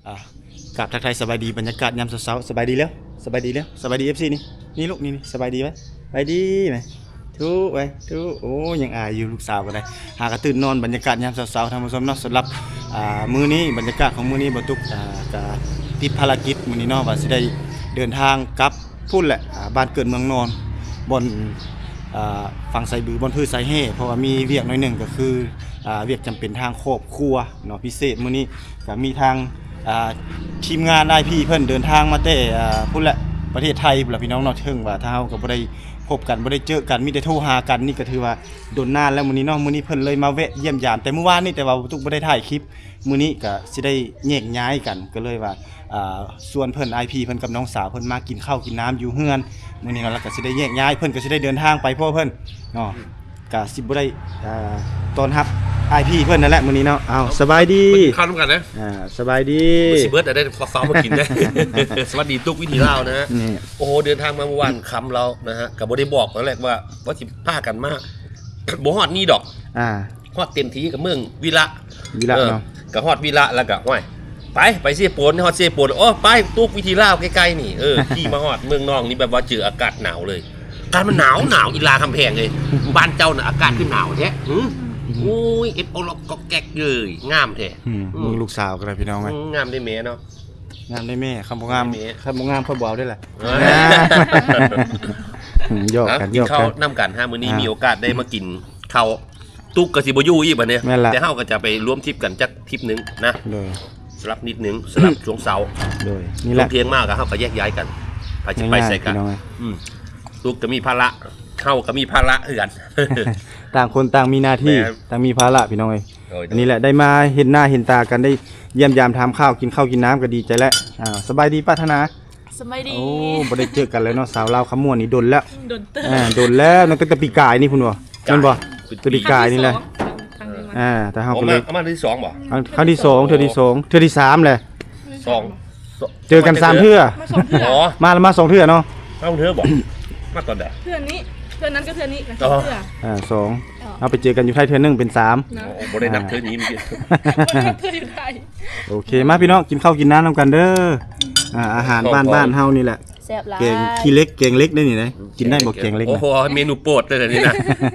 ອ່າ ກາບທັກທາຍສະບາຍດີ ບັນຍາກາດຍາມເຊົ້າໆ ສະບາຍດີແລ້ວ ສະບາຍດີແລ້ວ ສະບາຍດີ ເອັຟຊີ ນີ້ ນີ້ລູກ ນີ້ ນີ້ ສະບາຍດີໄວ້ ສະບາຍດີໄວ້ ໄປດີໄວ້ ທຸໄວ້ ໂອ້ ຍັງອາຍຢູ່ ລູກສາວກໍໄດ້ ຫາກະຕື່ນນອນ ບັນຍາກາດຍາມເຊົ້າໆ ທ່ານຜູ້ຊົມເນາະ. ສຳລັບ ອ່າ ມື້ນີ້ ບັນຍາກາດຂອງມື້ນີ້ ບ່າວຕຸກ ອ່າ ກະຕິດພາລະກິດມື້ນີ້ເນາະ ວ່າຊິໄດ້ເດີນທາງກັບພຸ້ນແຫຼະ ອ່າ ບ້ານເກີດເມືອງນອນ ບ່ອນ ອ່າ ຝັ່ງໄຊບື ບ່ອນພືໄຊແຮ່ ເພາະວ່າມີວຽກໜ້ອຍໜຶ່ງ ກໍຄື ອ່າ ວຽກຈຳເປັນທາງຄອບຄົວເນາະ. ພິເສດມື້ນີ້ ກໍມີທາງ ອ່າ ທີມງານອ້າຍພີ່ເພິ່ນເດີນທາງມາແຕ່ ອ່າ ພຸ້ນແຫຼະ ປະເທດໄທພຸ້ນລະພີ່ນ້ອງເນາະ. ເຖິງວ່າທາງເຮົາກໍບໍ່ໄດ້ພົບກັນ ບໍ່ໄດ້ເຈີກັນ ມີແຕ່ໂທຫາກັນ ນີ້ກໍຖືວ່າດົນນານແລ້ວມື້ນີ້ເນາະ. ມື້ນີ້ເພິ່ນເລີຍມາແວະຢ້ຽມຢາມແຕ່ມື້ວານນີ້ ແຕ່ວ່າບໍ່ຕຸກບໍ່ໄດ້ຖ່າຍຄລິບ ມື້ນີ້ກໍຊິໄດ້ແຍກຍ້າຍກັນ ກໍເລີຍວ່າ ອ່າ ຊວນເພິ່ນ ອ້າຍພີ່ເພິ່ນກັບນ້ອງສາວເພິ່ນມາກິນເຂົ້າກິນນ້ຳຢູ່ເຮືອນ ມື້ນີ້ເນາະ ແລ້ວກໍຊິໄດ້ແຍກຍ້າຍ ເພິ່ນກໍຊິໄດ້ເດີນທາງໄປພໍ້ເພິ່ນເນາະ. ກະຊິບໍ່ໄດ້ ອ່າ ຕ້ອນຮັບອ້າຍພີ່ເພິ່ນນັ້ນແຫຼະມື້ນີ້ເນາະ. ເອົາ ສະບາຍດີ ເພິ່ນກິນເຂົ້ານຳກັນເດີ. ອ່າ ສະບາຍດີ ຊິເບິດແລ້ວເດ້ ຟ້າວມາກິນເດ້. ສະຫວັດດີຕຸກວິຖີລາວນະ. ນີ້ ໂອ້ໂຫ ເດີນທາງມາມື້ວານຄ່ຳແລ້ວນະຮະ ກໍບໍ່ໄດ້ບອກຕອນແລກວ່າ ວ່າຊິພາກັນມາ ບໍ່ຮອດນີ້ດອກ. ອ່າ ຮອດເຕັມທີ່ກໍເມືອງວິລະ ວິລະ ເອີ ເນາະ ກໍຮອດວິລະແລ້ວກໍ ຫ້ວຍ ໄປ ໄປເຊໂປນ ຮອດເຊໂປນ ໂອ້ ໄປຕຸກວິຖີລາວໃກ້ໆນີ້ ເອີ ຂີ່ມາຮອດເມືອງນອງນີ້ ແບບວ່າເຈີອາກາດໜາວເລີຍ. ອາກາດມັນໜາວ ໜາວ ອີຫຼາຄຳແພງເອີຍ ບ້ານເຈົ້ານະອາກາດຄືໜາວແທ້. ຫື ອືມ ໂອ້ຍ ເອັດອອກລັອກກອກແກກເອີຍ ງາມແທ້. ອືມ ອືມ ເບິ່ງລູກສາວກໍໄດ້ພີ່ນ້ອງເອີຍ. ອືມ ງາມເດ້ແມ່ເນາະ ງາມເດ້ແມ່. ຄັນບໍ່ງາມ ງາມເດ້ແມ່ ຄັນບໍ່ງາມຂ້ອຍບໍ່ເອົາເດ້ລະ. ເອີ ຫື ຢອກກັນ ເອົ້າ ຢອກກັນ ກິນເຂົ້ານຳກັນຮະ. ມື້ນີ້ ອ່າ ມີໂອກາດໄດ້ມາກິນເຂົ້າ ຕຸກກໍຊິບໍ່ຢູ່ອີກບັດນີ້ ແມ່ນລະ ແຕ່ເຮົາກໍຈະໄປລວມທຣິບກັນຈັກທຣິບໜຶ່ງນະ. ໂດຍ ສະຫຼັບນິດໜຶ່ງ ສະຫຼັບຊ່ວງເຊົ້າ. ໂດຍ ນີ້ແຫຼະ ຊ່ວງທ່ຽງມາກໍເຮົາກໍແຍກຍ້າຍກັນ ໃຜຊິໄປໃສກໍ ງ່າຍໆ ພີ່ນ້ອງເອີຍ. ອືມ ຕຸກກໍມີພາລະ ເຮົາກໍມີພາລະຄືກັນ ຕ່າງຄົນຕ່າງມີໜ້າທີ່ ແມ່ນ ຕ່າງມີພາລະ ພີ່ນ້ອງເອີຍ. ໂດຍ ໂດຍ ອັນນີ້ແຫຼະ ໄດ້ມາເຫັນໜ້າເຫັນຕາກັນ ໄດ້ຢ້ຽມຢາມຖາມຂ່າວ ກິນເຂົ້າກິນນ້ຳກໍດີໃຈແລ້ວ. ອ່າ ສະບາຍດີປາດຖະໜາ. ສະບາຍດີ. ໂອ້ ບໍ່ໄດ້ເຈີກັນແລ້ວເນາະ ສາວລາວຄຳມ່ວນນີ້ດົນແລ້ວ. ອືມ ດົນເຕີບ ອ່າ ດົນແລ້ວ ຕັ້ງແຕ່ປີກາຍນີ້ພຸ້ນບໍ່? ແມ່ນບໍ່? ແຕ່ປີກາຍນີ້ແຫຼະ. ຄັ້ງ ຄັ້ງນີ້ມາ ອ່າ ແຕ່ເຮົາກໍເລີຍ ເອົາມາ ເອົາມາເທື່ອທີສອງບໍ່? ຄັ້ງ ຄັ້ງທີສອງ ເທື່ອທີສອງ ເທື່ອທີສາມແຫຼະ. ສອງ ເຈີກັນສາມເທື່ອ ມາສອງເທື່ອ. ອໍ ມາລະ ມາສອງເທື່ອເນາະ. ສອງເທື່ອບໍ່? ມາຕອນໃດ? ເທື່ອນີ້ ເທື່ອນັ້ນກໍເທື່ອນີ້ກໍສອງເທື່ອ. ອ່າ ສອງ ເຮົາໄປເຈີກັນຢູ່ໄທເທື່ອໜຶ່ງເປັນສາມເນາະ. ໂອ້ ບໍ່ໄດ້ນັບເທື່ອນີ້ເມື່ອກີ້ ບໍ່ໄດ້ນັບເທື່ອຢູ່ໄທ. ໂອເຄ ມາພີ່ນ້ອງ ກິນເຂົ້າກິນນ້ຳນຳກັນເດີ. ອ່າ ອາຫານບ້ານ ບ້ານເຮົານີ້ແຫຼະ. ແຊບຫຼາຍ ແກງຂີ້ເຫຼັກ ແກງເຫຼັກໄດ້ນີ້ນະ. ກິນໄດ້ບໍ່ແກງເຫຼັກນະ? ໂອ້ໂຫ ເມນູໂປດເລີຍນີ້ນະ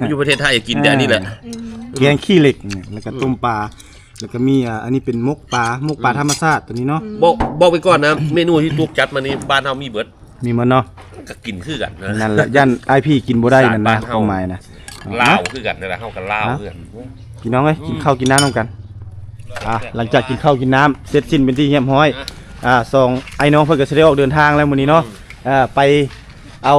ຢູ່ປະເທດໄທກິນແຕ່ນີ້ແຫຼະ. ອ່າ ແກງຂີ້ເຫຼັກນີ້ ແລ້ວກໍ ອືມ ຕົ້ມປາ ແລ້ວກໍມີ ອ່າ ອັນນີ້ເປັນໝົກປາ ໝົກປາ ອືມ ທຳມະຊາດຕົວນີ້ເນາະ. ອືມ ບອກ ບອກໄວ້ກ່ອນນະ ເມນູທີ່ຕຸກຈັດມານີ້ ບ້ານເຮົາມີເບິດ. ມີໝົດເນາະ. ກໍກິນຄືກັນນະ. ນັ້ນແຫຼະ ຢ້ານອ້າຍພີ່ກິນບໍ່ໄດ້ນັ້ນນະ ຄວາມໝາຍນະ. ລາວຄືກັນນັ້ນແຫຼະ ເຮົາກໍລາວຄືກັນ. ພີ່ນ້ອງເອີຍ ອືມ ກິນເຂົ້າກິນນ້ຳນຳກັນ. ອ່າ ຫຼັງຈາກກິນເຂົ້າກິນນ້ຳເສັດສິ້ນເປັນທີ່ຮຽບຮ້ອຍ ອ່າ ສອງອ້າຍນ້ອງເພິ່ນກໍຊິໄດ້ອອກເດີນທາງແລ້ວມື້ນີ້ເນາະ. ອືມ ເອີ ໄປເອົາ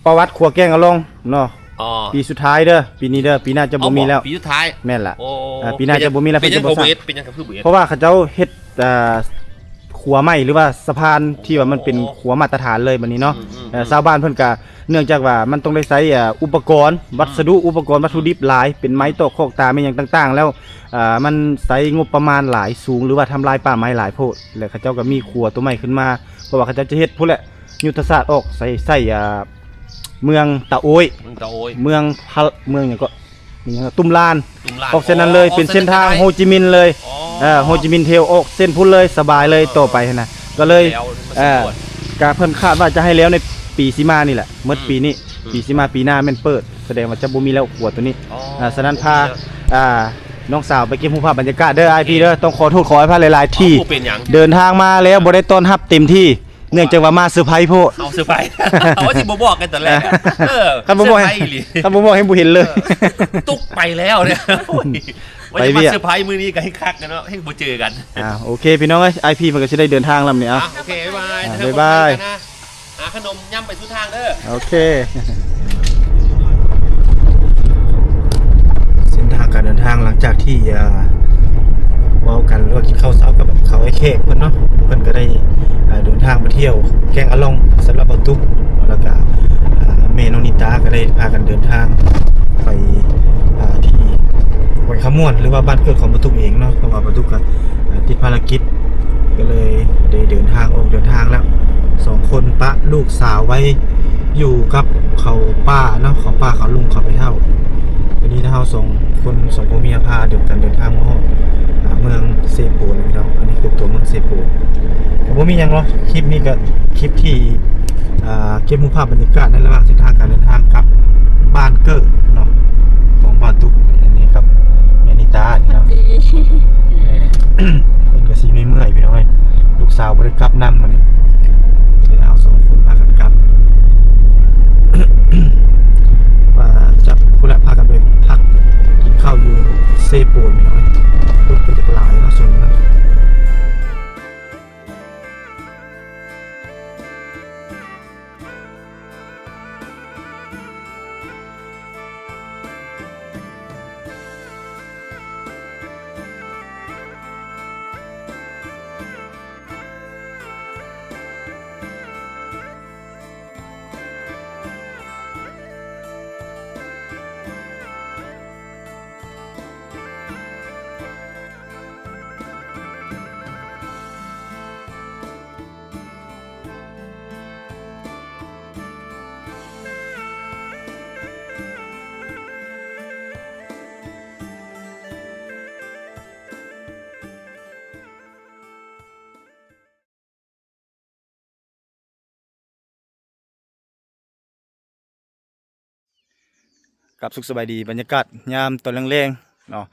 ປະຫວັດຂົວແກ້ງອາລ່ອງເນາະ. ອໍ ປີສຸດທ້າຍເດີ ປີນີ້ເດີ ປີໜ້າຈະບໍ່ມີແລ້ວ. ອໍ ປີສຸດທ້າຍ. ແມ່ນລະ. ໂອ້ ອ່າ ປີໜ້າຈະບໍ່ມີແລ້ວ ເພິ່ນຈະບໍ່ເຮັດ. ເປັນຫຍັງເຂົາບໍ່ເຮັດ? ເພາະວ່າເຂົາເຈົ້າເຮັດ ອ່າ ຂົວໃໝ່ ຫຼືວ່າສະພານທີ່ວ່າມັນເປັນ ອໍ ຂົວມາດຕະຖານເລີຍບັດນີ້ເນາະ. ອືມ ເອີ ອືມ ຊາວບ້ານເພິ່ນກະ ເນື່ອງຈາກວ່າມັນຕ້ອງໄດ້ໃຊ້ ອ່າ ອຸປະກອນ ອືມ ວັດສະດຸ ອຸປະກອນວັດຖຸດິບຫຼາຍ ເປັນໄມ້ຕອກຄອກຕາ ແມ່ນຫຍັງຕ່າງໆ ແລ້ວ ອ່າ ມັນໃຊ້ງົບປະມານຫຼາຍ ສູງ ຫຼືວ່າທຳລາຍປ່າໄມ້ຫຼາຍໂພດ ແລະ ເຂົາເຈົ້າກໍມີຂົວຕົວໃໝ່ຂຶ້ນມາ ເພາະວ່າເຂົາເຈົ້າຈະເຮັດພຸ້ນແຫຼະ ຍຸດທະສາດອອກໃສ່ ໃສ່ ອ່າ ເມືອງຕາໂອ້ຍ ເມືອງຕາໂອ້ຍ ເມືອງພະ ເມືອງຫຍັງເກາະ ຕຸ້ມລານ ຕຸ້ມລານ ອອກເສັ້ນນັ້ນເລີຍ ອໍ ເປັນເສັ້ນທາງ ເສັ້ນທາງ ໂຮຈິມິນເລີຍ. ອໍ ເອີ ໂຮຈິມິນເທວ ອອກເສັ້ນພຸ້ນເລີຍ ສະບາຍເລີຍ ອໍ ຕໍ່ໄປຫັ້ນນະ ກໍເລີຍ ແລ້ວ ເອີ ກໍເພິ່ນຄາດວ່າຈະໃຫ້ແລ້ວໃນປີຊິມານີ້ແຫຼະ ໝົດ ອືມ ປີນີ້ ອືມ ປີຊິມາ ປີໜ້າແມ່ນເປີດ ສະແດງວ່າຈະບໍ່ມີແລ້ວຂົວຕົວນີ້. ອໍ ອ່າ ສະນັ້ນພາ ບໍ່ມີແລ້ວ ອ່າ ນ້ອງສາວໄປເກັບຮູບພາບບັນຍາກາດເດີ ອ້າຍພີ່ເດີ ຕ້ອງຂໍໂທດຂໍອະໄພຫຼາຍໆ ທີ່ ອໍ ບໍ່ເປັນຫຍັງ ເດີນທາງມາແລ້ວບໍ່ໄດ້ຕ້ອນຮັບເຕັມທີ່ ເນື່ອງຈາກວ່າມາເຊີໄພໂພດ ເອົາເຊີໄພ ເອົາ ຊິບໍ່ບອກກັນຕອນແລກ ເອີ ຄັນບໍ່ບອກ ເຊີໄພອີ່ຫຼີ ຄັນບໍ່ບອກໃຫ້ບໍ່ເຫັນເລີຍ ເອີ ຕຸກໄປແລ້ວເນຍ ໂອ້ຍ ວ່າຈະມາເຊີໄພມື້ນີ້ກໍໃຫ້ຄັກກັນເນາະ ໃຫ້ບໍ່ເຈີກັນ. ອ່າ ໂອເຄ ພີ່ນ້ອງເອີຍ ອ້າຍພີ່ເພິ່ນກໍຊິໄດ້ເດີນທາງແລ້ວນີ້ ເອົາ ອ່າ ໂອເຄ ບາຍບາຍ ອ່າ ບາຍບາຍ ເຮົາໄປນຳກັນນະ ຫາຂະໜົມຍຳໄປສູ່ທາງເດີ ໂອເຄ ເສັ້ນທາງການເດີນທາງຫຼັງຈາກທີ່ ອ່າ ເວົ້າກັນ ຫຼືວ່າກິນເຂົ້າເຊົ້າກັບເຂົາອ້າຍແຂກເພິ່ນເນາະ ເພິ່ນກໍໄດ້ ອ່າ ເດີນທາງມາທ່ຽວແກ້ງອາລ່ອງ ສຳລັບບ່າວຕຸກ ແລ້ວກໍ ອ່າ ແມ່ນ້ອງນິຕາກໍໄດ້ພາກັນເດີນທາງໄປ ອ່າ ທີ່ແຂວງຄຳມ່ວນ ຫຼືວ່າບ້ານເກີດຂອງບ່າວຕຸກເອງເນາະ ເພາະວ່າບ່າວຕຸກກໍ ອ່າ ຕິດພາລະກິດ ກໍເລີຍໄດ້ເດີນທາງ ອອກເດີນທາງແລ້ວ ສອງຄົນ ປະລູກສາວໄວ້ຢູ່ກັບເຂົາປ້າເນາະ ເຂົາປ້າເຂົາລຸງເຂົາແມ່ເຖົ້າ. ຕອນນີ້ເຮົາສອງຄົນ ສອງຜົວເມຍພາກັນເດີນທາງມາຮອດ ອ່າ ເມືອງເຊໂປນແລ້ວເນາະ. ອັນນີ້ ຕົວເມືອງເຊໂປນ. ກໍບໍ່ມີຫຍັງເນາະ ຄລິບນີ້ກໍຄລິບທີ່ ອ່າ ເກັບຮູບພາບບັນຍາກາດໃນລະຫວ່າງເສັ້ນທາງການເດີນທາງກັບບ້ານເກີດເນາະ ຂອງບ່າວຕຸກ ອັນນີ້ກັບແມ່ນິຕານີ້ເນາະ. ເພິ່ນກໍຊິເມື່ອຍໆ ພີ່ນ້ອງເອີຍ ລູກສາວບໍ່ໄດ້ກັບນຳມື້ນີ້ ເຮົາສອງຄົນພາກັນກັບ ວ່າຈະພຸ້ນລະ ພາກັນໄປພັກກິນເຂົ້າຢູ່ເຊໂປນ ພີ່ນ້ອງເອີຍ. ລົດກໍຈະຫຼາຍເນາະ ຊ່ວງນີ້ເນາະ. ຄັບ ສຸກສະບາຍດີ ບັນຍາກາດຍາມຕອນແລງໆເນາະ.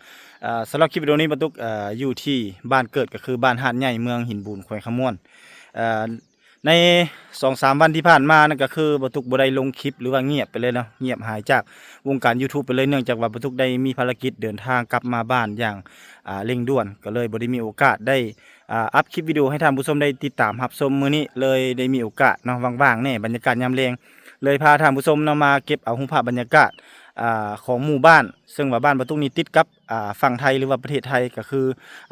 ເອີ ສຳລັບຄລິບວິດີໂອນີ້ ບ່າວຕຸກ ເອີ ຢູ່ທີ່ບ້ານເກີດ ກໍຄືບ້ານຫາດໃຫຍ່ ເມືອງຫີນບູນ ແຂວງຄຳມ່ວນ. ເອີ ໃນສອງສາມວັນທີ່ຜ່ານມານັ້ນ ກໍຄືບ່າວຕຸກບໍ່ໄດ້ລົງຄລິບ ຫຼືວ່າງຽບໄປເລີຍເນາະ ງຽບຫາຍຈາກວົງການ YouTube ໄປເລີຍ ເນື່ອງຈາກວ່າບ່າວຕຸກໄດ້ມີພາລະກິດເດີນທາງກັບມາບ້ານຢ່າງ ອ່າ ເລັ່ງດ່ວນ ກໍເລີຍບໍ່ໄດ້ມີໂອກາດໄດ້ ອ່າ ອັບຄລິບວິດີໂອໃຫ້ທ່ານຜູ້ຊົມໄດ້ຕິດຕາມຮັບຊົມ. ມື້ນີ້ເລີຍໄດ້ມີໂອກາດເນາະ ວ່າງໆແດ່ ບັນຍາກາດຍາມແລງ ເລີຍພາທ່ານຜູ້ຊົມເນາະ ມາເກັບເອົາຮູບພາບບັນຍາກາດ ອ່າ ຂອງໝູ່ບ້ານ ເຊິ່ງວ່າບ້ານບ່າວຕຸກນີ້ຕິດກັບ ອ່າ ຝັ່ງໄທ ຫຼືວ່າປະເທດໄທ ກໍຄື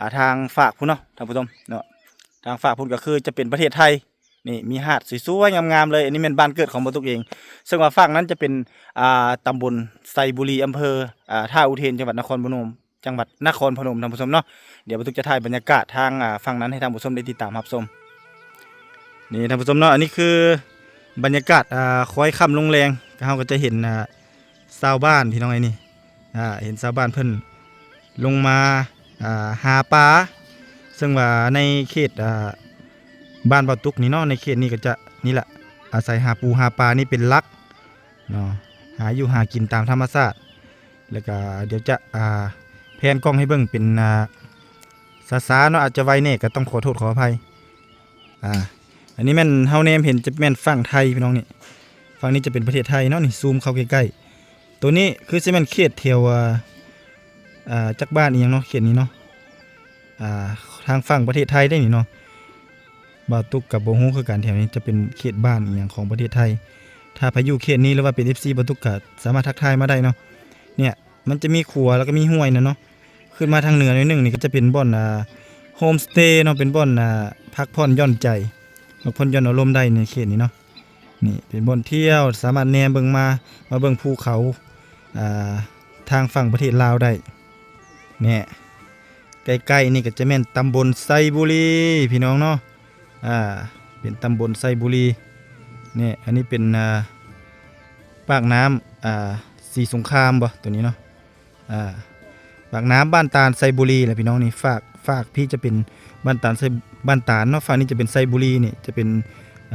ອ່າ ທາງຟາກພຸ້ນເນາະທ່ານຜູ້ຊົມເນາະ. ທາງຟາກພຸ້ນກໍຄືຈະເປັນປະເທດໄທ ນີ້ມີຫາດສວຍໆງາມໆເລີຍ. ອັນນີ້ແມ່ນບ້ານເກີດຂອງບ່າວຕຸກເອງ ເຊິ່ງວ່າຟາກນັ້ນຈະເປັນ ອ່າ ຕຳບົນໄຊບູລີ ອຳເພີ ອ່າ ທ່າອຸເທນ ຈັງຫວັດນະຄອນພະນົມ ຈັງຫວັດນະຄອນພະນົມ ທ່ານຜູ້ຊົມເນາະ. ດຽວບ່າວຕຸກຈະຖ່າຍບັນຍາກາດທາງ ອ່າ ຝັ່ງນັ້ນໃຫ້ທ່ານຜູ້ຊົມໄດ້ຕິດຕາມຮັບຊົມ. ນີ້ທ່ານຜູ້ຊົມເນາະ ອັນນີ້ຄືບັນຍາກາດ ອ່າ ຄ້ອຍຄ່ຳລົງແລງ ເຮົາກໍຈະເຫັນ ອ່າ ຊາວບ້ານ ພີ່ນ້ອງເອີຍ ນີ້ ອ່າ ເຫັນຊາວບ້ານເພິ່ນລົງມາ ອ່າ ຫາປາ ເຊິ່ງວ່າໃນເຂດ ອ່າ ບ້ານບ່າວຕຸກນີ້ເນາະ ໃນເຂດນີ້ກໍຈະ ນີ້ລະ ອາໄສຫາປູຫາປານີ້ເປັນຫຼັກເນາະ ຫາຢູ່ຫາກິນຕາມທຳມະຊາດ. ແລ້ວກໍດຽວຈະ ອ່າ ແພນກ້ອງໃຫ້ເບິ່ງເປັນ ອ່າ ຊ້າໆເນາະ ອາດຈະໄວແດ່ ກໍຕ້ອງຂໍໂທດຂໍອະໄພ. ອ່າ ອັນນີ້ແມ່ນເຮົາແນມເຫັນຈະແມ່ນຝັ່ງໄທ ພີ່ນ້ອງ ນີ້ ຝັ່ງນີ້ຈະເປັນປະເທດໄທເນາະ ນີ້ ຊູມເຂົ້າໃກ້ໆ. ໂຕນີ້ຄືຊິແມ່ນເຂດແຖວ ອ່າ ອ່າ ຈັກບ້ານອີ່ຫຍັງເນາະ ເຂດນີ້ເນາະ ອ່າ ທາງຝັ່ງປະເທດໄທເດ້ນີ້ເນາະ. ບ່າວຕຸກກໍບໍ່ຮູ້ຄືກັນ ແຖວນີ້ຈະເປັນເຂດບ້ານອີ່ຫຍັງຂອງປະເທດໄທ. ຖ້າໃຜຢູ່ເຂດນີ້ ຫຼືວ່າເປັນເອັຟຊີບ່າວຕຸກ ກໍສາມາດທັກທາຍມາໄດ້ເນາະ. ເນຍ ມັນຈະມີຂົວ ແລ້ວກໍມີຫ້ວຍນະເນາະ. ຂຶ້ນມາທາງເໜືອໜ້ອຍໜຶ່ງນີ້ກໍຈະເປັນບ່ອນ ອ່າ ໂຮມສະເຕເນາະ ເປັນບ່ອນ ອ່າ ພັກຜ່ອນຢ່ອນໃຈ ພັກຜ່ອນຢ່ອນອາລົມໄດ້ໃນເຂດນີ້ເນາະ. ນີ້ເປັນບ່ອນທ່ຽວ ສາມາດແນມເບິ່ງມາ ມາເບິ່ງພູເຂົາ ອ່າ ທາງຝັ່ງປະເທດລາວໄດ້. ແນ່ ໃກ້ໆນີ້ກໍຈະແມ່ນຕຳບົນໄຊບູລີ ພີ່ນ້ອງເນາະ. ອ່າ ເປັນຕຳບົນໄຊບູລີ. ນີ້ ອັນນີ້ເປັນ ອ່າ ປາກນ້ຳ ອ່າ ສີສົງຄາມບໍ ໂຕນີ້ເນາະ. ອ່າ ປາກນ້ຳບ້ານຕານໄຊບູລີແຫຼະພີ່ນ້ອງ. ນີ້ຟາກ ຟາກພີ້ຈະເປັນບ້ານຕານໄຊ ບ້ານຕານເນາະ ຟາກນີ້ຈະເປັນໄຊບູລີ. ນີ້ຈະເປັນ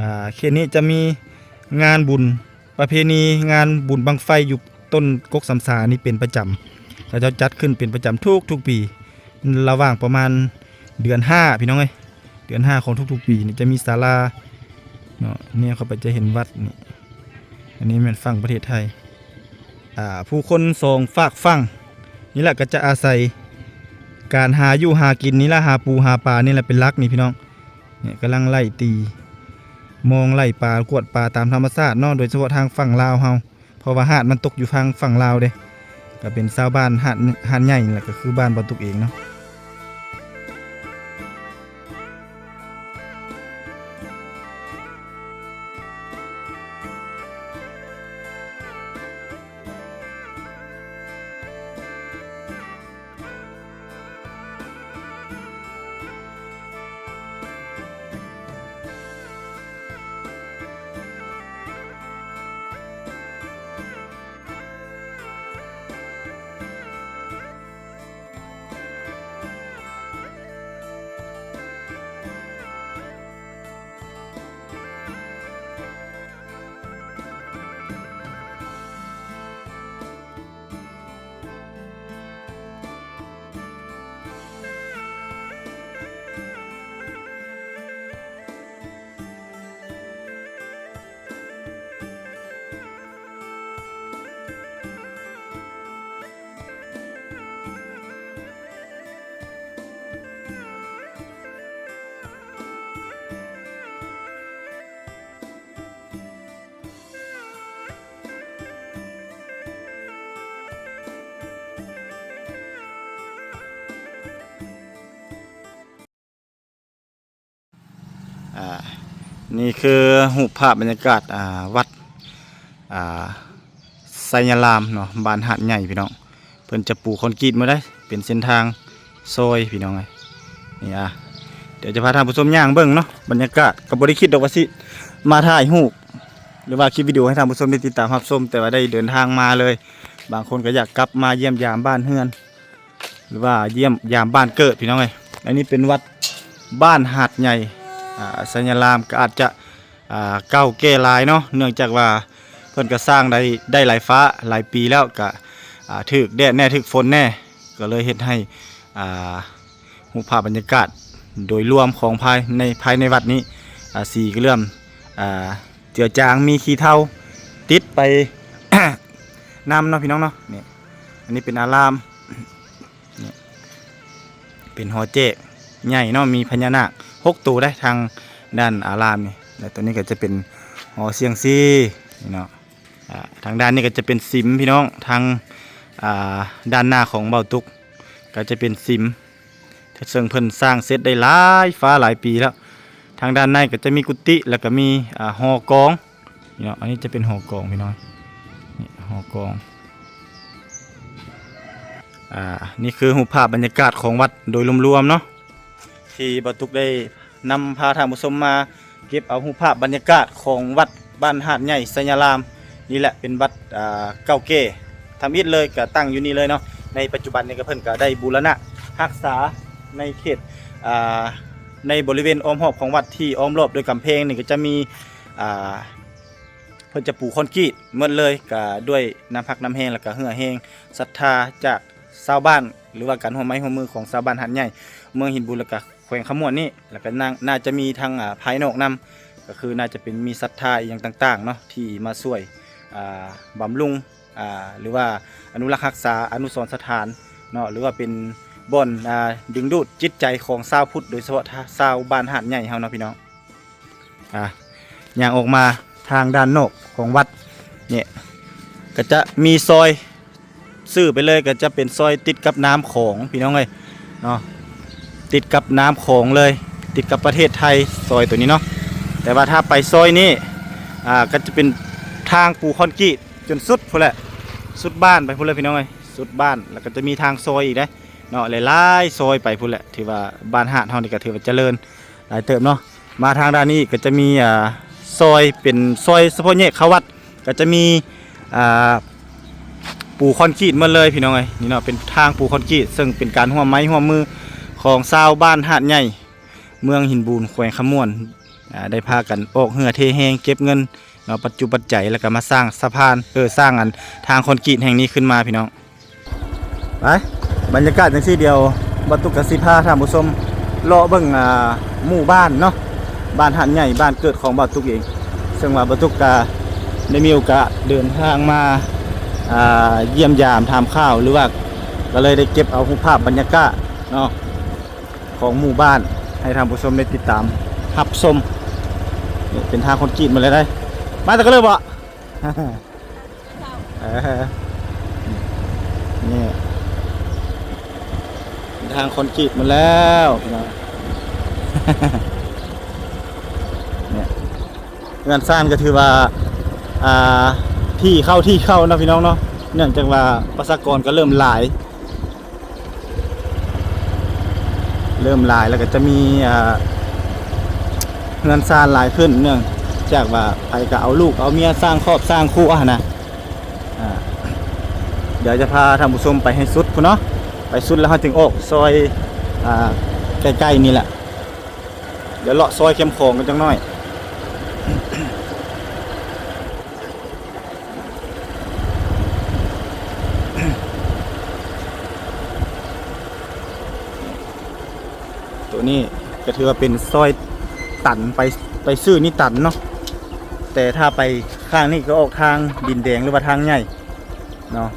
ອ່າ ເຂດນີ້ຈະມີງານບຸນ ປະເພນີງານບຸນບັ້ງໄຟຢູ່ຕົ້ນກົກສຳສານີ້ເປັນປະຈຳ ເຂົາເຈົ້າຈັດຂຶ້ນເປັນປະຈຳທຸກໆປີ ລະຫວ່າງປະມານເດືອນຫ້າ ພີ່ນ້ອງເອີຍ ເດືອນຫ້າຂອງທຸກໆປີນີ້ຈະມີສາລາເນາະ. ແນມເຂົ້າໄປຈະເຫັນວັດນີ້ ອັນນີ້ແມ່ນຝັ່ງປະເທດໄທ. ອ່າ ຜູ້ຄົນສອງຟາກຝັ່ງນີ້ແຫຼະ ກໍຈະອາໄສການຫາຢູ່ຫາກິນນີ້ລະ ຫາປູຫາປານີ້ແຫຼະເປັນຫຼັກນີ້ພີ່ນ້ອງ. ນີ້ກຳລັງໄລ່ຕີ ມອງໄລ່ປາ ກວດປາຕາມທຳມະຊາດເນາະ ໂດຍສະເພາະທາງຝັ່ງລາວເຮົາ ເພາະວ່າຫາດມັນຕົກຢູ່ທາງຝັ່ງລາວເດ້. ກໍເປັນຊາວບ້ານຫາດ ຫາດໃຫຍ່ນີ້ແຫຼະ ກໍຄືບ້ານບ່າວຕຸກເອງເນາະ. ອ່າ ອ່າ ນີ້ຄືຮູບພາບບັນຍາກາດ ອ່າ ວັດ ອ່າ ໄຊຍະລາມເນາະ ບ້ານຫາດໃຫຍ່ພີ່ນ້ອງ. ເພິ່ນຈະປູຄອນກຣີດໝົດເດ້ ເປັນເສັ້ນທາງຊອຍພີ່ນ້ອງເອີຍ. ນີ້ ອ່າ ດຽວຈະພາທ່ານຜູ້ຊົມຍ່າງເບິ່ງເນາະ ບັນຍາກາດ. ກໍບໍ່ໄດ້ຄິດດອກວ່າຊິມາຖ່າຍຮູບ ຫຼືວ່າຄລິບວິດີໂອໃຫ້ທ່ານຜູ້ຊົມໄດ້ຕິດຕາມຮັບຊົມ, ແຕ່ວ່າໄດ້ເດີນທາງມາເລີຍ. ບາງຄົນກໍຢາກກັບມາຢ້ຽມຢາມບ້ານເຮືອນ ຫຼືວ່າຢ້ຽມຢາມບ້ານເກີດພີ່ນ້ອງເອີຍ. ອັນນີ້ເປັນວັດບ້ານຫາດໃຫຍ່ ອ່າ ໄຊຍະລາມ. ກໍອາດຈະ ອ່າ ເກົ່າແກ່ຫຼາຍເນາະ ເນື່ອງຈາກວ່າເພິ່ນກໍສ້າງໄດ້ ໄດ້ຫຼາຍຟ້າຫຼາຍປີແລ້ວ ກໍ ອ່າ ຖືກແດດແດ່ ຖືກຝົນແດ່ ກໍເລີຍເຮັດໃຫ້ ອ່າ ຮູບພາບບັນຍາກາດໂດຍລວມຂອງພາຍໃນ ພາຍໃນວັດນີ້ ອ່າ ສີກໍເລີ່ມ ອ່າ ເຈືອຈາງ ມີຂີ້ເຖົ່າຕິດໄປນຳເນາະ ພີ່ນ້ອງເນາະ. ນີ້ ອັນນີ້ເປັນອາລາມ ນີ້ ເປັນຫໍແຈກໃຫຍ່ເນາະ ມີພະຍານາກຫົກໂຕໄດ້ທາງດ້ານອາລາມນີ້. ແລະ ຕົວນີ້ກໍຈະເປັນຫໍສ່ຽງຊີເນາະ. ອ່າ ທາງດ້ານນີ້ກໍຈະເປັນສິມພີ່ນ້ອງ ທາງ ອ່າ ດ້ານໜ້າຂອງເບົາຕຸກກໍຈະເປັນສິມ ເຊິ່ງເພິ່ນສ້າງເສັດໄດ້ຫຼາຍຟ້າຫຼາຍປີແລ້ວ. ທາງດ້ານໃນກໍຈະມີກຸຕິ ແລ້ວກໍມີ ອ່າ ຫໍກອງເນາະ. ອັນນີ້ຈະເປັນຫໍກອງພີ່ນ້ອງ ນີ້ ຫໍກອງ. ອ່າ ນີ້ຄືຮູບພາບບັນຍາກາດຂອງວັດໂດຍລວມໆເນາະ ທີ່ເບົາຕຸກໄດ້ ນຳພາທ່ານຜູ້ຊົມມາເກັບເອົາຮູບພາບບັນຍາກາດຂອງວັດບ້ານຫາດໃຫຍ່ໄຊຍະລາມ. ນີ້ແຫຼະເປັນວັດ ອ່າ ເກົ່າແກ່ທຳອິດເລີຍ ກະຕັ້ງຢູ່ນີ້ເລີຍເນາະ. ໃນປັດຈຸບັນນີ້ກະເພິ່ນກະໄດ້ບູລະນະຮັກສາໃນເຂດ ອ່າ ໃນບໍລິເວນອ້ອມຮອບຂອງວັດ ທີ່ອ້ອມຮອບດ້ວຍກຳແພງນີ້ກະຈະມີ ອ່າ ເພິ່ນຈະປູຄອນກຣີດໝົດເລີຍ ກະດ້ວຍນ້ຳພັກນ້ຳແຮງ ແລ້ວກະເຫື່ອແຮງສັດທາຈາກຊາວບ້ານ ຫຼືວ່າການຮ່ວມໄມ້ຮ່ວມມືຂອງຊາວບ້ານຫາດໃຫຍ່ ເມືອງຫີນບູນ ແລ້ວກະ ແຂວງຄຳມ່ວນນີ້ ແລ້ວກໍໜ້າ ໜ້າຈະມີທັງ ອ່າ ພາຍນອກນຳ ກໍຄືໜ້າຈະເປັນມີສັດທາອີ່ຫຍັງຕ່າງໆເນາະ ທີ່ມາຊ່ວຍ ອ່າ ບຳລຸງ ອ່າ ຫຼືວ່າອະນຸລັກຮັກສາອະນຸສອນສະຖານເນາະ ຫຼືວ່າເປັນບ່ອນ ອ່າ ດຶງດູດຈິດໃຈຂອງຊາວພຸດ ໂດຍສະເພາະຊາວບ້ານຫາດໃຫຍ່ເຮົາເນາະ ພີ່ນ້ອງ. ອ່າ ຍ່າງອອກມາທາງດ້ານນອກຂອງວັດນີ້ ກໍຈະມີຊອຍ ຊື່ໄປເລີຍກໍຈະເປັນຊອຍຕິດກັບນ້ຳຂອງ ພີ່ນ້ອງເອີຍເນາະ ຕິດກັບນ້ຳຂອງເລີຍ ຕິດກັບປະເທດໄທ ຊອຍໂຕນີ້ເນາະ. ແຕ່ວ່າຖ້າໄປຊອຍນີ້ ອ່າ ກໍຈະເປັນທາງປູຄອນກຣີດຈົນສຸດພຸ້ນແຫຼະ ສຸດບ້ານໄປພຸ້ນເລີຍ ພີ່ນ້ອງເອີຍ ສຸດບ້ານ. ແລ້ວກໍຈະມີທາງຊອຍອີກເດ້ເນາະ ຫຼາຍໆຊອຍໄປພຸ້ນແຫຼະ. ຖືວ່າບ້ານຫາດເຮົານີ້ກໍຖືວ່າຈະເລີນ ຫຼາຍເຕີບເນາະ. ມາທາງດ້ານນີ້ກໍຈະມີ ອ່າ ຊອຍ ເປັນຊອຍສະເພາະແຍກເຂົ້າວັດ ກໍຈະມີ ອ່າ ປູຄອນກຣີດໝົດເລີຍ ພີ່ນ້ອງເອີຍ. ນີ້ເນາະ ເປັນທາງປູຄອນກຣີດ ເຊິ່ງເປັນການຮ່ວມໄມ້ຮ່ວມມືຂອງຊາວບ້ານຫາດໃຫຍ່ ເມືອງຫີນບູນ ແຂວງຄຳມ່ວນ ອ່າ ໄດ້ພາກັນອອກເຫື່ອເທແຮງ ເກັບເງິນເນາະ ປັດຈຸປັດໄຈ ແລ້ວກໍມາສ້າງສະພານ ເອີ ສ້າງອັນທາງຄອນກຣີດແຫ່ງນີ້ຂຶ້ນມາ ພີ່ນ້ອງ. ໄປ ບັນຍາກາດຈັ່ງຊີ້ ດຽວບ່າວຕຸກກະຊິພາທ່ານຜູ້ຊົມເລາະເບິ່ງ ອ່າ ໝູ່ບ້ານເນາະ ບ້ານຫາດໃຫຍ່ ບ້ານເກີດຂອງບ່າວຕຸກເອງ. ເຊິ່ງວ່າບ່າວຕຸກກະໄດ້ມີໂອກາດເດີນທາງມາ ອ່າ ຢ້ຽມຢາມຖາມຂ່າວ ຫຼືວ່າ ກະເລີຍໄດ້ເກັບເອົາຮູບພາບບັນຍາກາດເນາະ ຂອງໝູ່ບ້ານ ໃຫ້ທ່ານຜູ້ຊົມໄດ້ຕິດຕາມຮັບຊົມ. ນີ້ເປັນທາງຄອນກຣີດໝົດເລີຍເດ້ ມາແຕ່ກະເລີຍບໍ່? ເອີ ນີ້ ເປັນທາງຄອນກຣີດໝົດແລ້ວ ພີ່ນ້ອງ. ນີ້ ເຮືອນຊານກໍຖືວ່າ ອ່າ ທີ່ເຂົ້າທີ່ເຂົ້າເນາະ ພີ່ນ້ອງເນາະ ເນື່ອງຈາກວ່າປະຊາກອນກໍເລີ່ມຫຼາຍ ເລີ່ມຫຼາຍ ແລ້ວກໍຈະມີ ອ່າ ເຮືອນຊານຫຼາຍຂຶ້ນ ເນື່ອງຈາກວ່າໃຜກໍເອົາລູກເອົາເມຍ ສ້າງຄອບສ້າງຄົວຫັ້ນນະ. ອ່າ ດຽວຈະພາທ່ານຜູ້ຊົມໄປໃຫ້ສຸດພຸ້ນເນາະ ໄປສຸດແລ້ວເຮົາຈຶ່ງອອກຊອຍ ອ່າ ໃກ້ໆນີ້ແຫຼະ. ດຽວເລາະຊອຍແຄມຂອງກັນຈັກໜ້ອຍ. ໂຕນີ້ກໍຖືວ່າເປັນຊອຍຕັນ ໄປ ໄປຊື່ນີ້ຕັນເນາະ ແຕ່ຖ້າໄປຂ້າງນີ້ກໍອອກທາງດິນແດງ ຫຼືວ່າທາງໃຫຍ່ເນາະ.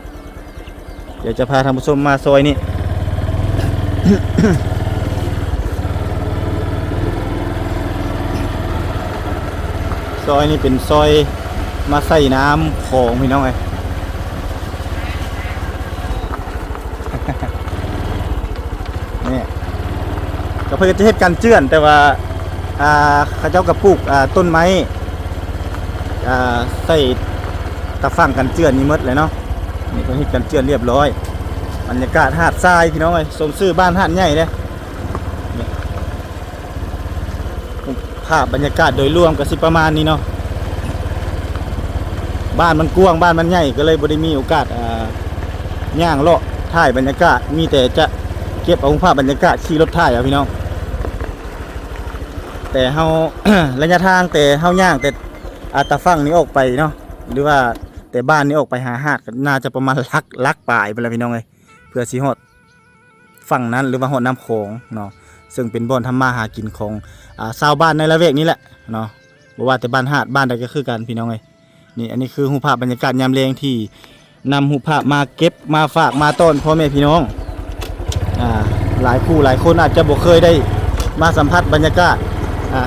ດຽວຈະພາທ່ານຜູ້ຊົມມາຊອຍນີ້ ຊອຍນີ້ເປັນຊອຍມາໃສ່ນ້ຳຂອງ ພີ່ນ້ອງເອີຍ. ນີ້ ກໍເພິ່ນກໍຈະເຮັດກັນເຈື່ອນ ແຕ່ວ່າ ອ່າ ເຂົາເຈົ້າກໍປູກ ອ່າ ຕົ້ນໄມ້ ອ່າ ໃສ່ຕາຝັ່ງກັນເຈື່ອນນີ້ໝົດແລ້ວເນາະ. ນີ້ເພິ່ນເຮັດກັນເຈື່ອນລຽບຮ້ອຍ. ບັນຍາກາດຫາດຊາຍ ພີ່ນ້ອງເອີຍ, ສົມຊື່ບ້ານຫາດໃຫຍ່ເດ້. ນີ້ ພາບບັນຍາກາດໂດຍລວມກໍຊິປະມານນີ້ເນາະ. ບ້ານມັນກວ້າງ ບ້ານມັນໃຫຍ່ ກໍເລີຍບໍ່ໄດ້ມີໂອກາດ ອ່າ ຍ່າງເລາະຖ່າຍບັນຍາກາດ, ມີແຕ່ຈະເກັບເອົາຮູບພາບບັນຍາກາດ ຂີ່ລົດຖ່າຍເອົາ ພີ່ນ້ອງ. ແຕ່ເຮົາ ໄລຍະທາງແຕ່ເຮົາຍ່າງແຕ່ ອ່າ ຕາຝັ່ງນີ້ອອກໄປເນາະ ຫຼືວ່າແຕ່ບ້ານນີ້ອອກໄປຫາຫາດ ກໍໜ້າຈະປະມານຫຼັກ ຫຼັກປາຍພຸ້ນລະ ພີ່ນ້ອງເອີຍ, ເພື່ອຊິຮອດຝັ່ງນັ້ນ ຫຼືວ່າຮອດນ້ຳຂອງເນາະ, ເຊິ່ງເປັນບ່ອນທຳມາຫາກິນຂອງ ອ່າ ຊາວບ້ານໃນລະແວກນີ້ແຫຼະເນາະ. ບໍ່ວ່າແຕ່ບ້ານຫາດ ບ້ານໃດກໍຄືກັນ ພີ່ນ້ອງເອີຍ. ນີ້ ອັນນີ້ຄືຮູບພາບບັນຍາກາດຍາມແລງທີ່ ນຳຮູບພາບມາເກັບມາຝາກມາຕ້ອນພໍ່ແມ່ພີ່ນ້ອງ. ອ່າ ຫຼາຍຜູ້ຫຼາຍຄົນອາດຈະບໍ່ເຄີຍໄດ້ມາສຳຜັດບັນຍາກາດ. ອ່າ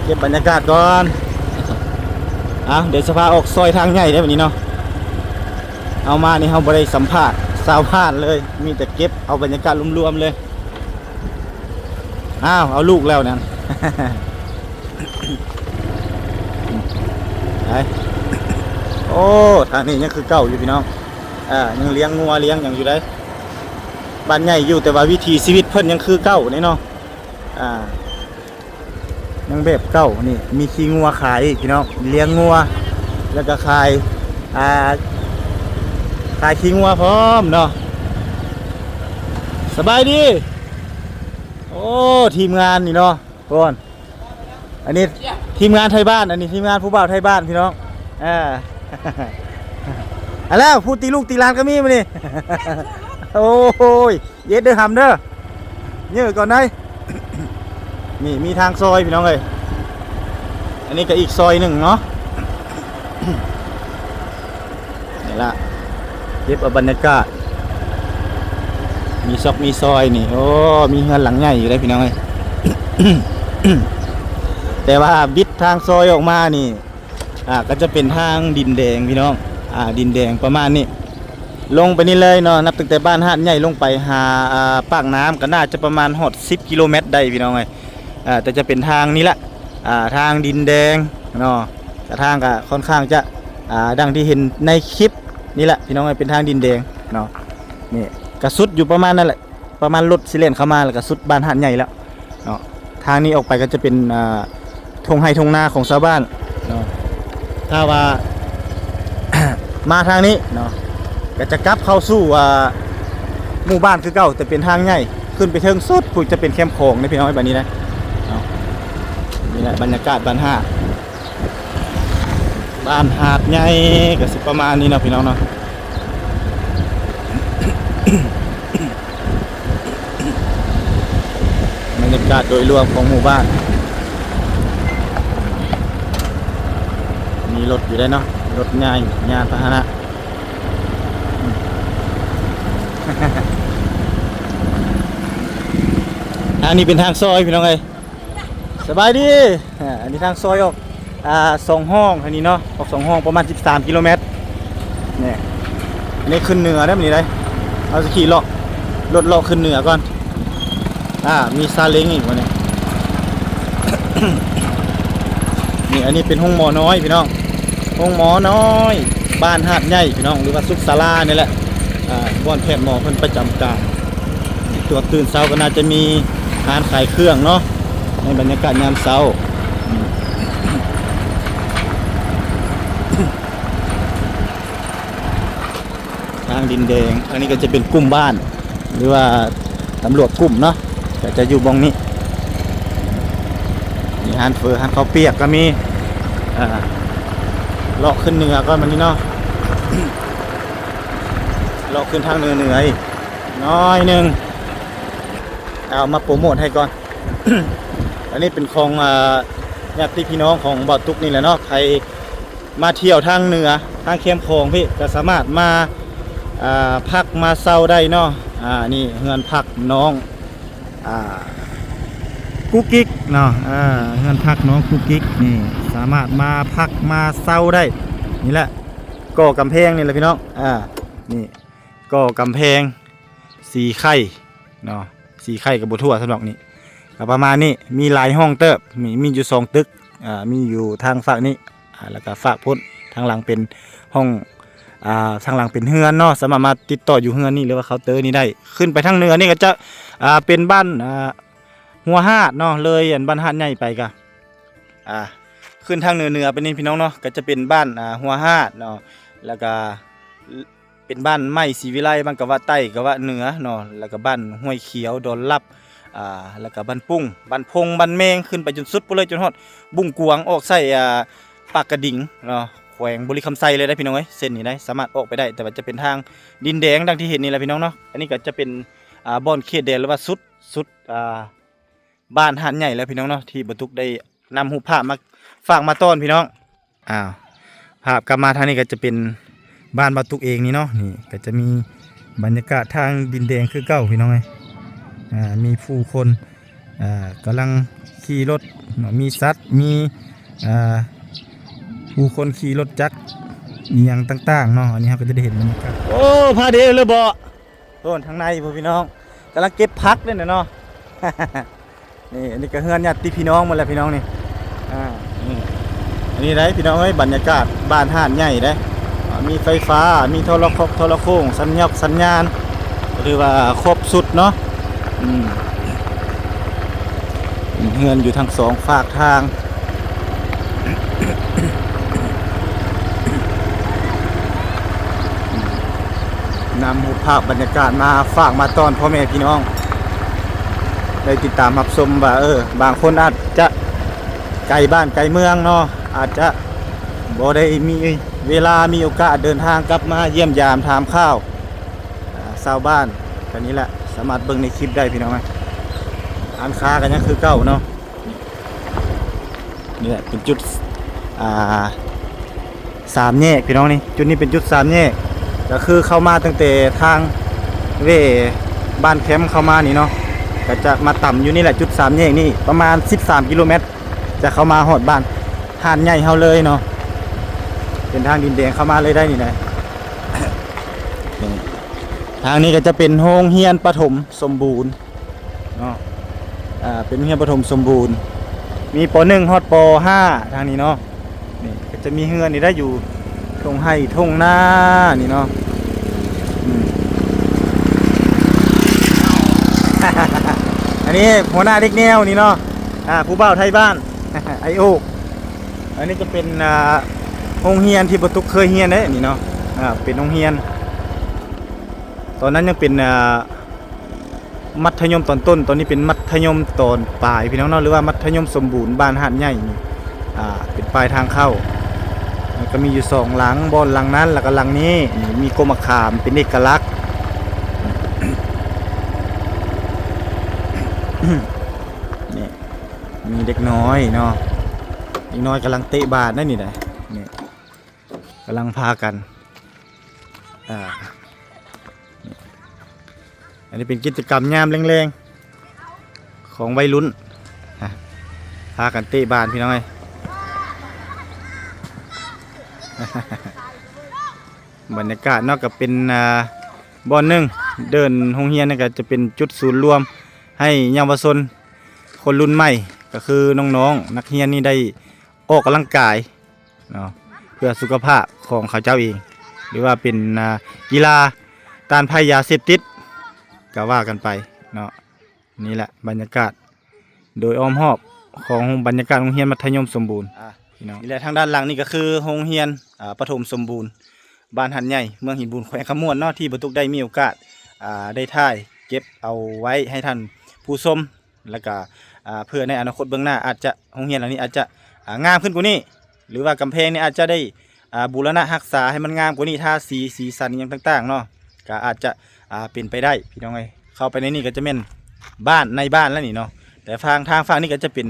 ເກັບບັນຍາກາດກ່ອນ. ເອົາ ດຽວຊິພາອອກຊອຍທາງໃຫຍ່ເດ້ບັດນີ້ເນາະ. ເອົາມານີ້ເຮົາບໍ່ໄດ້ສຳພາດຊາວບ້ານເລີຍ, ມີແຕ່ເກັບເອົາບັນຍາກາດລວມໆເລີຍ. ອ້າວ ເອົາລູກແລ້ວນັ້ນ. ໄປ ໂອ້ ທາງນີ້ຍັງຄືເກົ່າຢູ່ພີ່ນ້ອງ. ອ່າ ຍັງລ້ຽງງົວລ້ຽງຫຍັງຢູ່ເດ້. ບ້ານໃຫຍ່ຢູ່ ແຕ່ວ່າວິຖີຊີວິດເພິ່ນຍັງຄືເກົ່ານີ້ເນາະ. ອ່າ ຍັງແບບເກົ່າ. ນີ້ ມີຂີ້ງົວຂາຍອີກພີ່ນ້ອງ, ລ້ຽງງົວ ແລ້ວກໍຂາຍ ອ່າ ຂາຍຂີ້ງົວພ້ອມເນາະ. ສະບາຍດີ. ໂອ້ ທີມງານນີ້ເນາະ ກ່ອນ. ອັນນີ້ທີມງານໄທບ້ານ, ອັນນີ້ທີມງານຜູ້ບ່າວໄທບ້ານ ພີ່ນ້ອງ. ອ່າ ອັນແລ້ວ ຜູ້ຕີລູກຕີຫຼານກໍມີມື້ນີ້. ໂອ້ຍ ເຢັດເດີຫຳເດີ ເຢີກ່ອນໄດ໋. ນີ້ມີທາງຊອຍ ພີ່ນ້ອງເອີຍ, ອັນນີ້ກໍອີກຊອຍໜຶ່ງເນາະ. ນີ້ລະ ເກັບເອົາບັນຍາກາດ ມີຊອກມີຊອຍນີ້. ໂອ້ ມີເຮືອນຫຼັງໃຫຍ່ຢູ່ເດ້ພີ່ນ້ອງເອີຍ. ແຕ່ວ່າບິດທາງຊອຍອອກມານີ້ ອ່າ ກໍຈະເປັນທາງດິນແດງພີ່ນ້ອງ. ອ່າ ດິນແດງປະມານນີ້ ລົງໄປນີ້ເລີຍເນາະ, ນັບຕັ້ງແຕ່ບ້ານຫາດໃຫຍ່ລົງໄປຫາ ອ່າ ປາກນ້ຳ ກໍໜ້າຈະປະມານຮອດສິບກິໂລແມັດໄດ້ພີ່ນ້ອງເອີຍ. ອ່າ ແຕ່ຈະເປັນທາງນີ້ແຫຼະ ອ່າ ທາງດິນແດງເນາະ. ກະທາງກະຄ່ອນຂ້າງຈະ ອ່າ ດັ່ງທີ່ເຫັນໃນຄລິບນີ້ແຫຼະ ພີ່ນ້ອງເອີຍ, ເປັນທາງດິນແດງເນາະ. ນີ້ກະສຸດຢູ່ປະມານນັ້ນແຫຼະ, ປະມານລົດຊິແລ່ນເຂົ້າມາ ແລ້ວກະສຸດບ້ານຫາດໃຫຍ່ແລ້ວເນາະ. ທາງນີ້ອອກໄປກໍຈະເປັນ ອ່າ ທົ່ງໄຮ່ທົ່ງນາຂອງຊາວບ້ານເນາະ. ຖ້າວ່າ ມາທາງນີ້ເນາະ ກໍຈະກັບເຂົ້າສູ່ ອ່າ ໝູ່ບ້ານຄືເກົ່າ, ແຕ່ເປັນທາງໃຫຍ່ ຂຶ້ນໄປເທິງສຸດພຸ້ນຈະເປັນແຄມຂອງເດ້ພີ່ນ້ອງ, ແບບນີ້ນະເນາະ. ນີ້ແຫຼະບັນຍາກາດບ້ານຫາດ ບ້ານຫາດໃຫຍ່ກໍຊິປະມານນີ້ເນາະ ພີ່ນ້ອງເນາະ. ບັນຍາກາດໂດຍລວມຂອງໝູ່ບ້ານ ມີລົດຢູ່ໄດ໋ເນາະ, ລົດໃຫຍ່ ຍານພາຫະນະ. ທາງນີ້ເປັນທາງຊອຍ ພີ່ນ້ອງເອີຍ. ສະບາຍດີ. ອ່າ ອັນນີ້ທາງຊອຍອອກ ອ່າ ສອງຫ້ອງ ທາງນີ້ເນາະ, ອອກສອງຫ້ອງປະມານສິບສາມກິໂລແມັດ. ນີ້ ອັນນີ້ຂຶ້ນເໜືອໄດ໋ ມື້ນີ້ໄດ໋. ເຮົາຊິຂີ່ເລາະ ລົດເລາະຂຶ້ນເໜືອກ່ອນ. ອ່າ ມີຊາເລັງອີກບັດນີ້. ນີ້ ອັນນີ້ເປັນໂຮງໝໍນ້ອຍ ພີ່ນ້ອງ, ໂຮງໝໍນ້ອຍ ບ້ານຫາດໃຫຍ່ ພີ່ນ້ອງ, ຫຼືວ່າສຸກສາລານີ້ແຫຼະ. ອ່າ ບ່ອນແພດໝໍເພິ່ນປະຈຳການ. ຊ່ວງຕື່ນເຊົ້າກໍໜ້າຈະມີຮ້ານຂາຍເຄື່ອງເນາະ ໃນບັນຍາກາດຍາມເຊົ້າ. ທາງດິນແດງ ທາງນີ້ກໍຈະເປັນກຸ່ມບ້ານ ຫຼືວ່າຕຳຫຼວດກຸ່ມເນາະ, ກໍຈະຢູ່ບ່ອນນີ້. ມີຮ້ານເຝີ ຮ້ານເຂົ້າປຽກກໍມີ. ເອີ ເລາະຂຶ້ນເໜືອກ່ອນບັດນີ້ເນາະ, ເລາະຂຶ້ນທາງເໜືອໆອີກໜ້ອຍໜຶ່ງ. ເອົາມາໂປຣໂມດໃຫ້ກ່ອນ. ອັນນີ້ເປັນຂອງ ອ່າ ຍາດຕິພີ່ນ້ອງຂອງບ່າວຕຸກນີ້ແຫຼະເນາະ, ໃຜ ມາທ່ຽວທາງເໜືອ ທາງແຄມຂອງພີ້ ກໍສາມາດມາ ອ່າ ພັກມາເຊົ່າໄດ້ເນາະ. ອ່າ ນີ້ເຮືອນພັກນ້ອງ ອ່າ ກຸກກິກເນາະ, ເຮືອນພັກນ້ອງກຸກກິກນີ້ ສາມາດມາພັກມາເຊົ່າໄດ້. ນີ້ແຫຼະ ກໍ່ກຳແພງນີ້ແຫຼະພີ່ນ້ອງ. ອ່າ ນີ້ ກໍ່ກຳແພງສີໄຂ່ເນາະ, ສີໄຂ່ກໍບໍ່ທົ່ວຊຳດອກນີ້. ກໍປະມານນີ້ ມີຫຼາຍຫ້ອງເຕີບ ມີ ມີຢູ່ສອງຕຶກ ອ່າ ມີຢູ່ທາງຟາກນີ້ ອ່າ ແລ້ວກໍຟາກພຸ້ນ ທາງຫຼັງເປັນຫ້ອງ ອ່າ ທາງຫຼັງເປັນເຮືອນເນາະ ສາມາດມາຕິດຕໍ່ຢູ່ເຮືອນນີ້ ຫຼືວ່າເຄົາເຕີນີ້ໄດ້. ຂຶ້ນໄປທາງເໜືອນີ້ກໍຈະ ອ່າ ເປັນບ້ານ ອ່າ ຫົວຫາດເນາະ ເລີຍອັນບ້ານຫາດໃຫຍ່ໄປກະ ອ່າ ຂຶ້ນທາງເໜືອໆ ໄປນີ້ພີ່ນ້ອງເນາະ ກໍຈະເປັນບ້ານ ອ່າ ຫົວຫາດເນາະ ແລ້ວກະເປັນບ້ານໄມ້ສີວິໄລ ບ້ານກະວະໃຕ້ ກະວະເໜືອເນາະ ແລ້ວກະບ້ານຫ້ວຍຂຽວ ດອນລັບ ອ່າ ແລ້ວກະບ້ານປຸ້ງ ບ້ານພົງ ບ້ານແມງ ຂຶ້ນໄປຈົນສຸດພຸ້ນເລີຍ ຈົນຮອດບຸ້ງກວາງ ອອກໃສ່ ອ່າ ປາກກະດິງເນາະ ແຂວງບໍລິຄຳໄຊເລີຍໄດ໋ພີ່ນ້ອງເອີຍ. ເສັ້ນນີ້ໄດ໋ ສາມາດອອກໄປໄດ້ ແຕ່ວ່າຈະເປັນທາງດິນແດງດັ່ງທີ່ເຫັນນີ້ແຫຼະພີ່ນ້ອງເນາະ. ອັນນີ້ກໍຈະເປັນ ອ່າ ບ່ອນເຂດແດນ ຫຼືວ່າສຸດ ສຸດ ອ່າ ບ້ານຫາດໃຫຍ່ແລ້ວພີ່ນ້ອງເນາະ ທີ່ບ່າວຕຸກໄດ້ນຳຮູບພາບມາຝາກມາຕ້ອນພີ່ນ້ອງ. ອ້າວ ພາບກັບມາທາງນີ້ກໍຈະເປັນບ້ານບ່າວຕຸກເອງນີ້ເນາະ. ນີ້ກໍຈະມີບັນຍາກາດທາງດິນແດງຄືເກົ່າພີ່ນ້ອງເອີຍ. ອ່າ ມີຜູ້ຄົນ ອ່າ ກຳລັງຂີ່ລົດເນາະ ມີສັດ ມີ ອ່າ ຜູ້ຄົນຂີ່ລົດຈັກ ອີ່ຫຍັງຕ່າງໆເນາະ. ອັນນີ້ເຮົາກໍຈະໄດ້ເຫັນບັນຍາກາດ. ໂອ້ ພາເດເລີຍບໍ? ໂອ້ ທາງໃນພຸ້ນພີ່ນ້ອງ ກຳລັງເກັບຜັກເດ້ນະເນາະ. ນີ້ ອັນນີ້ກໍເຮືອນຍາດຕິພີ່ນ້ອງໝົດແຫຼະພີ່ນ້ອງນີ້. ອ່າ ນີ້ ອັນນີ້ໄດ໋ພີ່ນ້ອງເອີຍ ບັນຍາກາດບ້ານຫາດໃຫຍ່ເດ້. ອ່າ ມີໄຟຟ້າ ມີໂທລະຄົກໂທລະໂຄ່ງ ສັນຍອກສັນຍານ ຖືວ່າຄົບຊຸດເນາະ. ອືມ ເປັນເຮືອນຢູ່ທັງສອງຟາກທາງ. ນຳຮູບພາບບັນຍາກາດມາຝາກມາຕ້ອນພໍ່ແມ່ພີ່ນ້ອງ ໄດ້ຕິດຕາມຮັບຊົມວ່າ ເອີ ບາງຄົນອາດຈະໄກບ້ານໄກເມືອງເນາະ ອາດຈະບໍ່ໄດ້ມີເວລາ ມີໂອກາດເດີນທາງກັບມາຢ້ຽມຢາມຖາມຂ່າວ ອ່າ ຊາວບ້ານ ກໍນີ້ແຫຼະ ສາມາດເບິ່ງໃນຄລິບໄດ້ພີ່ນ້ອງ. ຮ້ານຄ້າກໍຍັງຄືເກົ່າເນາະ. ນີ້ແຫຼະເປັນຈຸດ ອ່າ ສາມແຍກພີ່ນ້ອງນີ້ ຈຸດນີ້ເປັນຈຸດສາມແຍກ ກໍຄືເຂົ້າມາຕັ້ງແຕ່ທາງເວບ້ານແຄມເຂົ້າມານີ້ເນາະ ກໍຈະມາຕຳຢູ່ນີ້ແຫຼະ ຈຸດສາມແຍກນີ້ ປະມານສິບສາມກິໂລແມັດ ຈະເຂົ້າມາຮອດບ້ານຫາດໃຫຍ່ເຮົາເລີຍເນາະ. ເປັນທາງດິນແດງເຂົ້າມາເລີຍໄດ໋ນີ້ນະ. ນີ້ ທາງນີ້ກໍຈະເປັນໂຮງຮຽນປະຖົມສົມບູນເນາະ. ອ່າ ເປັນໂຮງຮຽນປະຖົມສົມບູນ ມີ ປໍໜຶ່ງ ຮອດ ປໍຫ້າ ທາງນີ້ເນາະ. ນີ້ກໍຈະມີເຮືອນນີ້ໄດ້ຢູ່ທົ່ງໄຮ່ທົ່ງນານີ້ເນາະ. ອືມ ອັນນີ້ຫົວໜ້າເດັກແນວນີ້ເນາະ ອ່າ ຜູ້ບ່າວໄທບ້ານ ໄອໂອກ. ອັນນີ້ຈະເປັນ ອ່າ ໂຮງຮຽນທີ່ບ່າວຕຸກເຄີຍຮຽນເດ້ນີ້ເນາະ. ອ່າ ເປັນໂຮງຮຽນ ຕອນນັ້ນຍັງເປັນ ອ່າ ມັດທະຍົມຕອນຕົ້ນ ຕອນນີ້ເປັນມັດທະຍົມຕອນປາຍພີ່ນ້ອງເນາະ ຫຼືວ່າມັດທະຍົມສົມບູນບ້ານຫາດໃຫຍ່ນີ້ ອ່າ ເປັນປ້າຍທາງເຂົ້າ. ແລ້ວກໍມີຢູ່ສອງຫຼັງ ບ່ອນຫຼັງນັ້ນ ແລ້ວກໍຫຼັງນີ້. ນີ້ ມີກົກມະຂາມເປັນເອກະລັກ. ນີ້ ມີເດັກນ້ອຍເນາະ ເດັກນ້ອຍກຳລັງເຕະບານໄດ໋ນີ້ໄດ໋ ນີ້ ກຳລັງພາກັນ ອ່າ ອັນນີ້ເປັນກິດຈະກຳຍາມແລງໆຂອງໄວລຸ້ນ ພາກັນເຕະບານພີ່ນ້ອງເອີຍ. ບັນຍາກາດເນາະ ກໍເປັນ ອ່າ ບ່ອນໜຶ່ງ ເດີ່ນໂຮງຮຽນນີ້ກໍຈະເປັນຈຸດສູນລວມໃຫ້ເຍົາວະຊົນຄົນລຸ້ນໃໝ່ ກໍຄືນ້ອງໆນັກຮຽນນີ້ໄດ້ອອກກຳລັງກາຍເນາະ ເພື່ອສຸຂະພາບຂອງເຂົາເຈົ້າເອງ ຫຼືວ່າເປັນ ອ່າ ກິລາຕ້ານໄພຢາເສບຕິດ ກໍວ່າກັນໄປເນາະ. ນີ້ແຫຼະບັນຍາກາດໂດຍອ້ອມຮອບຂອງບັນຍາກາດໂຮງຮຽນມັດທະຍົມສົມບູນ ອ່າ ພີ່ນ້ອງ. ນີ້ແຫຼະ ທາງດ້ານຫຼັງນີ້ກໍຄືໂຮງຮຽນ ອ່າ ປະຖົມສົມບູນ ບ້ານຫາດໃຫຍ່ ເມືອງຫີນບູນ ແຂວງຄຳມ່ວນເນາະ ທີ່ບ່າວຕຸກໄດ້ມີໂອກາດ ອ່າ ໄດ້ຖ່າຍເກັບເອົາໄວ້ໃຫ້ທ່ານຜູ້ຊົມ ແລ້ວກະ ອ່າ ເພື່ອໃນອະນາຄົດເບື້ອງໜ້າ ອາດຈະ ໂຮງຮຽນຫຼັງນີ້ອາດຈະ ອ່າ ງາມຂຶ້ນກວ່ານີ້ ຫຼືວ່າກຳແພງນີ້ອາດຈະໄດ້ ອ່າ ບູລະນະຮັກສາໃຫ້ມັນງາມກວ່ານີ້ ທາສີ ສີສັນຫຍັງຕ່າງໆເນາະ ກໍອາດຈະ ອ່າ ເປັນໄປໄດ້ພີ່ນ້ອງເອີຍ. ເຂົ້າໄປໃນນີ້ກໍຈະແມ່ນບ້ານ ໃນບ້ານແລ້ວນີ້ເນາະ ແຕ່ທາງ ທາງຝັ່ງນີ້ກໍຈະເປັນ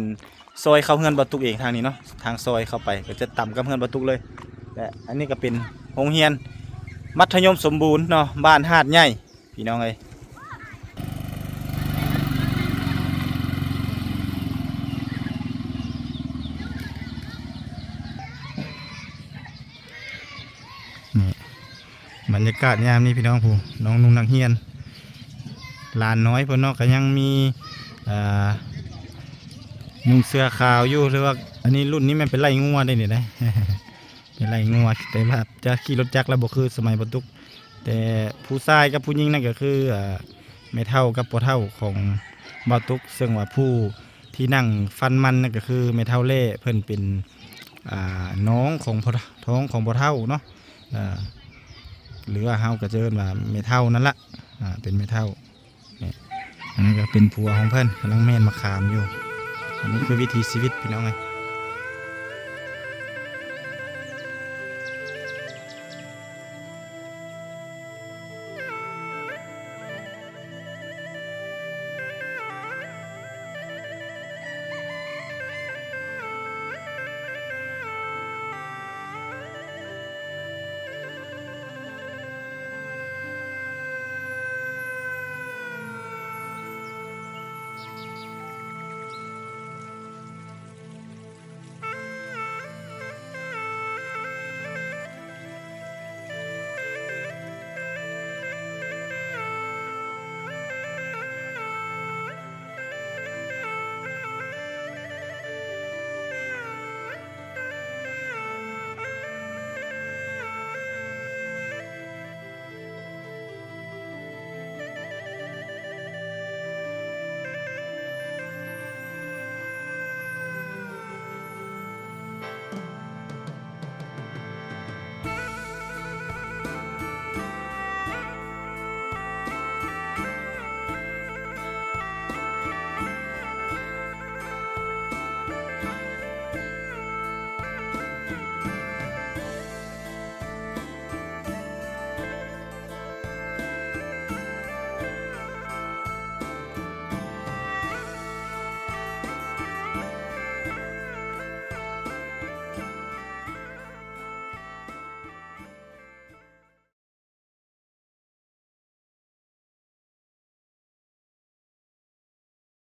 ຊອຍເຂົ້າເຮືອນບ່າວຕຸກເອງທາງນີ້ເນາະ ທາງຊອຍເຂົ້າໄປກໍຈະຕຳກັບເຮືອນບ່າວຕຸກເລີຍ. ແລະ ອັນນີ້ກໍເປັນໂຮງຮຽນມັດທະຍົມສົມບູນເນາະ ບ້ານຫາດໃຫຍ່ພີ່ນ້ອງເອີຍ. ນີ້ ບັນຍາກາດຍາມນີ້ພີ່ນ້ອງ ຜູ້ນ້ອງນຸ່ງນັກຮຽນ ຫຼານນ້ອຍເພິ່ນເນາະ ກໍຍັງມີ ເອີ ອ່າ นุ่งเสื้อขาวอยู่ หรือว่าอันนี้ รุ่นนี้แม่นไปไล่งัวได้นี่นะ ไปไล่งัว แต่ว่าจะขี่รถจักรแล้วบ่คือสมัยบ่าวตุ๊ก แต่ผู้ชายกับผู้หญิงนั่นก็คือ อ่า แม่เฒ่ากับพ่อเฒ่าของบ่าวตุ๊ก ซึ่งว่าผู้ที่นั่งฟันมันนั่นก็คือแม่เฒ่าแล่ เพิ่นเป็น อ่า น้องของพ่อ ท้องของพ่อเฒ่าเนาะ อ่า หรือว่าเฮาก็จะเอิ้นว่าแม่เฒ่านั่นละ อ่า เป็นแม่เฒ่า นี่ อันนี้ก็เป็นผัวของเพิ่น กำลังแม่นมะขามอยู่ อันนี้คือวิถีชีวิตพี่น้องเอ้ย